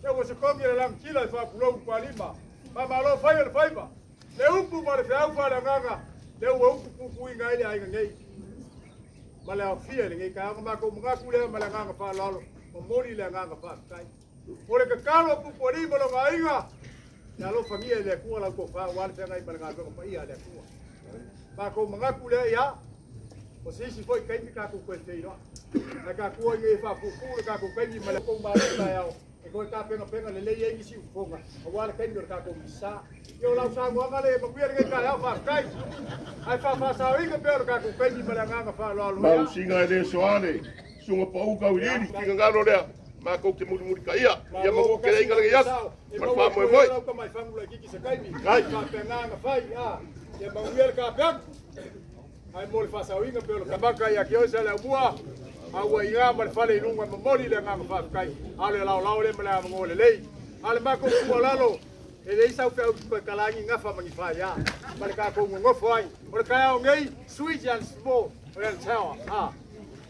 Ia ua sekogi le langatila i faapulou tualima. Faamalo fai o le faiva. Le upu ma le feau faaleagaga lea ua upu puipuiga ai le aiga nei. Ma le aofia i lenei taeao. Ona matou manatu lea ma le agaga faaaloalo, momoli le agaga faafetai. O le tatalo a Pupualii ma lona aiga, ia alofagia e le Atua lau tofa aua le feagai ma le galuega paia a le Atua. Matou manatu lea, ia, o se isi foi taimi tatou toe feiloai. Ae tatou o ina ia faapuupuu le tatou taimi ma le tou malo taeao e toe tapenapena lelei ai nisi ufofoga aua le taimi o le tatou Misa. Ia o lau saunoaga lea, ia manuia lenei taeao, faafetai. Ae faafasaoina pea o le tatou taimi ma le agaga faaaloalo. Ia. Mausiga e le soa le susuga pau tauiliili finagalo lea matou te mulimulitaia ia manu tele ai lenei aso E ma le maua atu ai faamoemoe. lau tamaifanu laitiiti se taimi. Ai. Faapena ona fai, a. Ia manuia le tapeaga. Ae mo le faasaoina pea o le kamaka ia te oe Saleaaumua, a ua iga ma le fale i luga e momoli le agaga faafetai, a o le laolao lea ma le avanoa lelei. A o le matou tuualalo, e leai sau feau toe talani gafa ma ni faia ma le tatou nonofo ai. O le taeao nei, sweet and small, o le tower. A.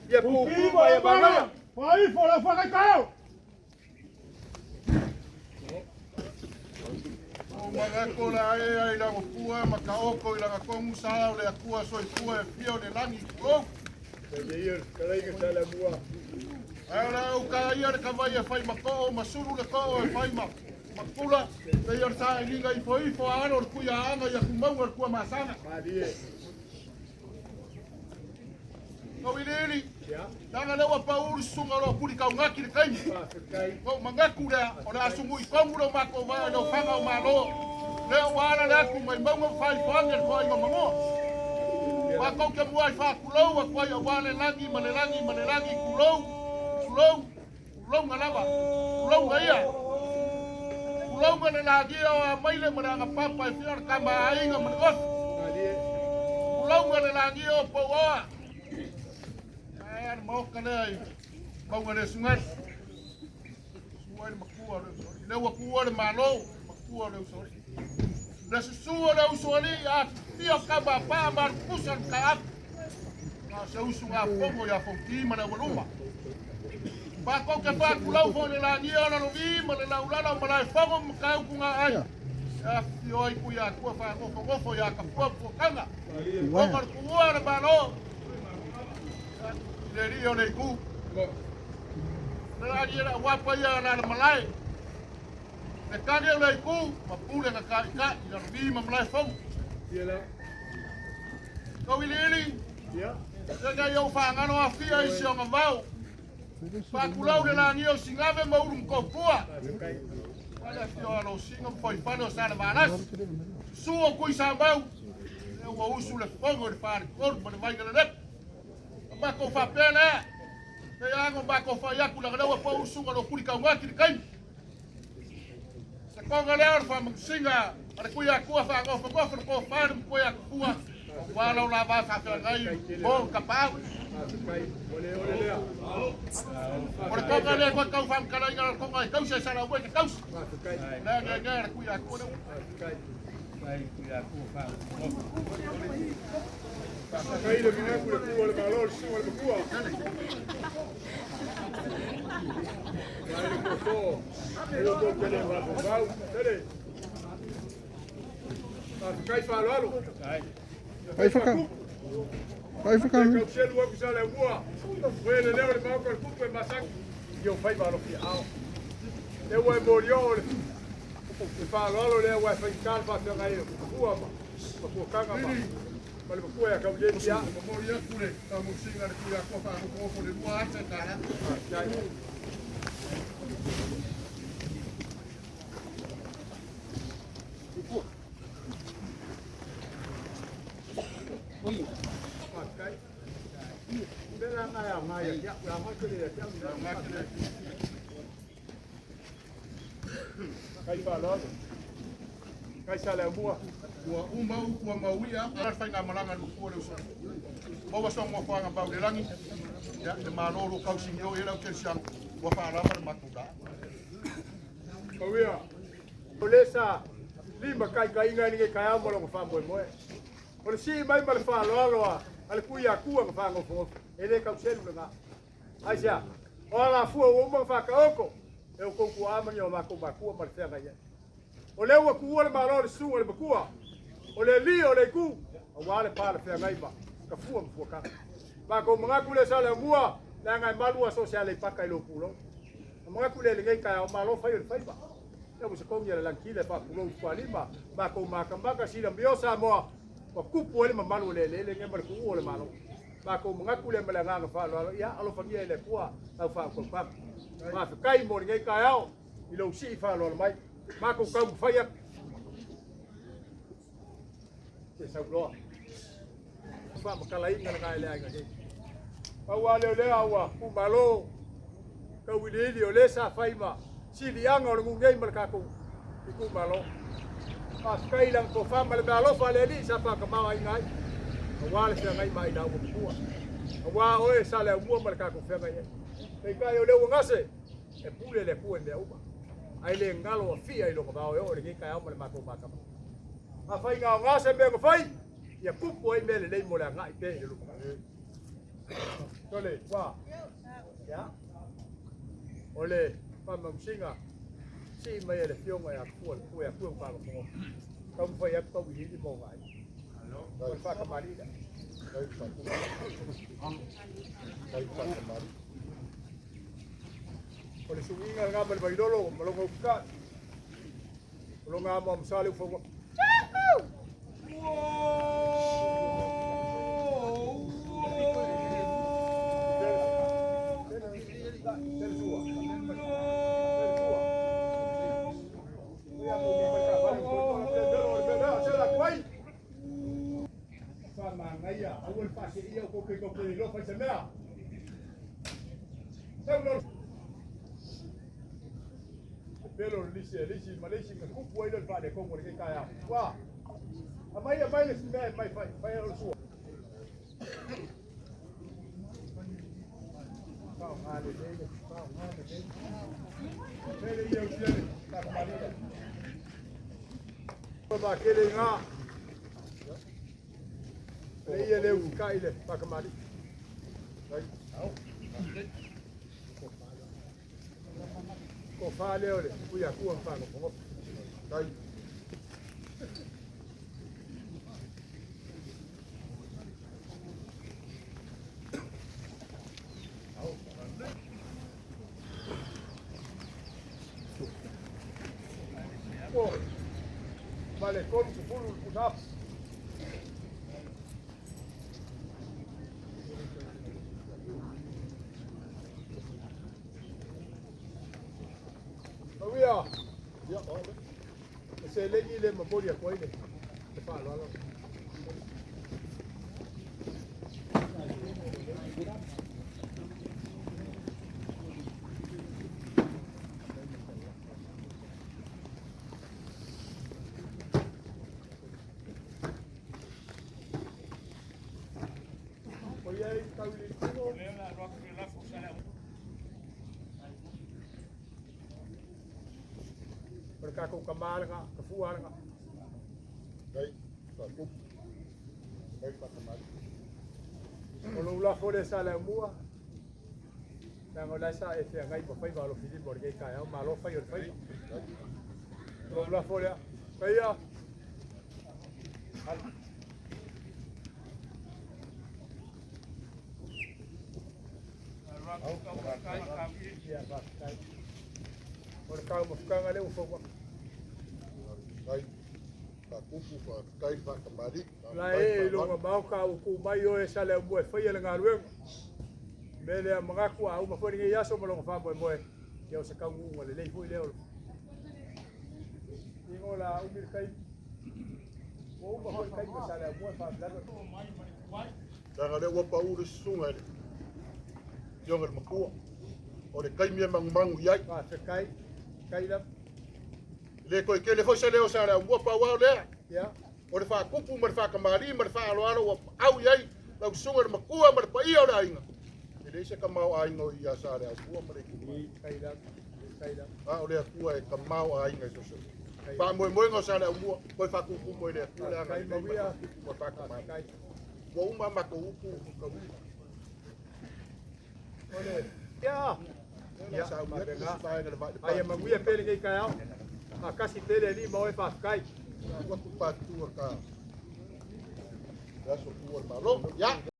Ia puupuu ma ia manaia. Faifo lau whakaitau! O magako la e ai lago pua ma ka oko i laga kongu sa o le akua soifua e fia o le lagi o. Ia ia, kalaiga Saleaaumua. Ai o la au ka ia le kawai e whai ma koo, ma sulu le koo e whai ma makula, te ia le sa e liga ifo ifo a alo le kuia anga ia kumaunga le kua masana. Malie. Kau ili ili, Ia. langa lewa pa uru sunga lo kuri kau ngaki le kaimi. Faafetai. Ko mangaku lea, o le asungu i kongu lo mako vai lo whanga o malo. Lea ua ala le aku mai maunga whai whange le whai ngā mangoa. Wa kau ke muai wha kulou a kuai a wale langi ma le langi ma le langi kulou, kulou, kulou ngā lava, kulou ngā ia. Kulou ngā le lagia o a maile ma le anga papa e whia le kama ainga ma le ofi. Malie. Kulou ngā le lagia o pauoa. Ai ana maoka lea i maunga le sungai. Sua le makua le usoli. Le ua kua le malo, makua le usoli. Le susu o le usoli a fia kama pa ma kusa le ka afu. Na se usu ngā fongo ia fauti ma le waluma. Pa kau ke wha kulau fo le langia o lalo vi ma le laulala o malae fongo ma kau ku ngā ai. Ia fio ai ku ia kua wha ngofo ngofo ia ka fua fua kanga. Konga le kuua le malo. Le ri o le iku. Le langia la wapa ia la le malae. Le kage o le iku, ma pule nga ka i ka i lalo vi ma malae fongo. Ia la. Kau ili ili, Ia. le ngai au whaangano a fia i si o ngā vau. Whakulau le langi o singave ma uru mkopua. Faafetai. Wale fio alo singa mwhoi whane o sala valas. Su o kui sa mau. E ua usu le fongo le whare koru ma le vainga le lepu. Mako whapea lea. Te ango mako whai aku langa lewa pa usunga lo kuri kau ngaki le kaimi. Se konga lea o le whamangusinga. A le kui akua whaangofo ngofo le kō whare mkoe akufua. O wala o la vā whawhea ngai mō ka pāu. Faafetai. O le ole lea. O le konga lea koe kau whamkala inga le konga i kausa e sala ue ke kausa. Faafetai. Lea ngea ngea le kui akua lea. Faafetai. Faafetai le manatu le kua o le malo le susuga le makua. Mai le toto. E o tou tele mafaufau. Tele. Faafetai faaaloalo. Vai whaka. Vai whaka. Kau selu aku Saleaaumua. Oe le leo o le maoka o le kupu e masaki. I o faiva alofia ao. Le ua e morio o le le faaaloalo lea ua e faigata le faafeagai e makua ma makuakaga ma ma le makua ia kaulieni ia. Momoli atu le faamausina le kui akua faagofogofo le lua ata e tala. Faafetai. Faafetai. Le la ngai a ngai ia kia, la ngai kele ia kia. Kai faaaloalo. Kai Saleaaumua. Ua uma upu a mauia, a le whainga malanga le makua le usoli. Maua songo mafuanga pau le langi. Ia, le malo lo kau singi o e lau kele siang. Ua whaalama le matou la. Pauia. O le sa lima kaikaiga i lenei taeao ma lona faamoemoe. O le sii mai ma le faaaloalo a a le kui akua na faagofogofo. E le kauselu lena. Aisea, o alafua ua uma ona faataoto. E o kou tuaa ma ni o matou matua ma le feagai ai. O lea ua tuua le Malo i le susuga i le Matua, o le Alii o le Itu, aua le pa le feagai ma Tafua ma Fuataga. Matou manatu lea Saleaaumua, leaga e malu aso o se Aleipata i lou pulou. Na manatu lea i lenei taeao, malo fai o le faiva. Ia ua se togi a le lanitila e faapulou i Tualima, matou matamata silamio Samoa, ua tupu ai le mamalu o le eleele lenei ma le tuua o le Malo. Matou manatu lea ma le agaga faaaloalo, ia alofagia e le Atua lau faautautaga. Faafetai mo lenei taeao i lou sii faaaloalo mai. Matou taumafai atu. Se saunoa. Faamatalaina lena e le aiga nei. Pau lava lea o lea ua tumalo tauiliili o lea sa fai ma siliaga o le nuu nei ma le tatou itumalo. Faafetai i lana tofa ma le meaalofa a le Alii sa faatamaoaiga ai, aua le feagai ma ailaua matua, aua oe Saleaaumua ma le tatou feagai ai. Peitai o lea ua gase, e pule le Atua i mea uma, ae le galo afia i lona vao e oo i lenei taeao ma le matou matama. Afai na aoga se mea na fai, ia tupu ai mea lelei mo le agai pea i le lumanai. Sole, ua. Ia. O le faamausiga sii mai e le afioga ia Tafua le Pue Atua ma Faalogologo. Taumafai atu tauiliili ma ona aiga. O le faatamalii lea. O le suiga lena ma le vailolo ma lona ututai. O lona amoamosa le ufaua. Faamanaia, aua le faaseia o kou keiki o ke iloa fai se mea. Sau loa pelo le lisi e lisi ma le isi na tupu ai lea o le faaletonu o lenei taeao. Ua aumai aumai le isi mea e mai fai fai o le sua. Faaaoga lelei le faaaoga lelei. Pele ia usiele faakamalii. Makele i ngā. Le ia le usikai le faakamalii. Tofa lea o le Tuiatua ma Faagofogofa. Tai. Po. Ma le 30 le pusafu. Mauia. Ia, o le. E seleni le momoli atu ai le faaaloalo. O ia i tau i le tino. O le tatou tama lena, tafua lena. Dai, faakupu. Dai faakamali. O lou lafo lea Saleaaumua, leaga o la e sa e feagai ma faiva alofilima o lenei taeao, malo fai o le faiva. O lou lafo lea, Paia. Ia, faafetai. O le taumafataga lea ua fou atu. Dai, faakupu, faafetai, faakamali. La e i luga maoka ua tu mai oe Saleaaumua e faia le galuega. O le mea lea manatu a uma foi lenei aso ma lona faamoemoe, ia o se taunuuga lelei foi lea o le Ingo la umi le taimi. Ua uma foi le taimi o Saleaaumua e faalavelave. Leaga lea ua pau le susuga i le afioga i le matua. O le taimi e magumagu i ai. Faafetai, tai lava. E le toe tele foi se leo o Saleaaumua, pau lava o lea. Ia. O le faakupu ma le faakamali ma le faaaloalo ua paau i ai lau susuga i le matua ma le paia o le aiga. E leai se tamaoaiga o ia Saleaaumua ma le itumalo. Tai lava, tai lava. A o le Atua e tamaoaiga i so o se mea. Faamoemoega o Saleaaumua, toe faatutumu e le Atua le agalelei ma le faakupu ma le faakamali. Faafetai. Ua uma a matou upu. O le, ia. Ia, faapena. Ae ia manuia pea lenei taeao. Faatasi pea le Alii ma oe, faafetai.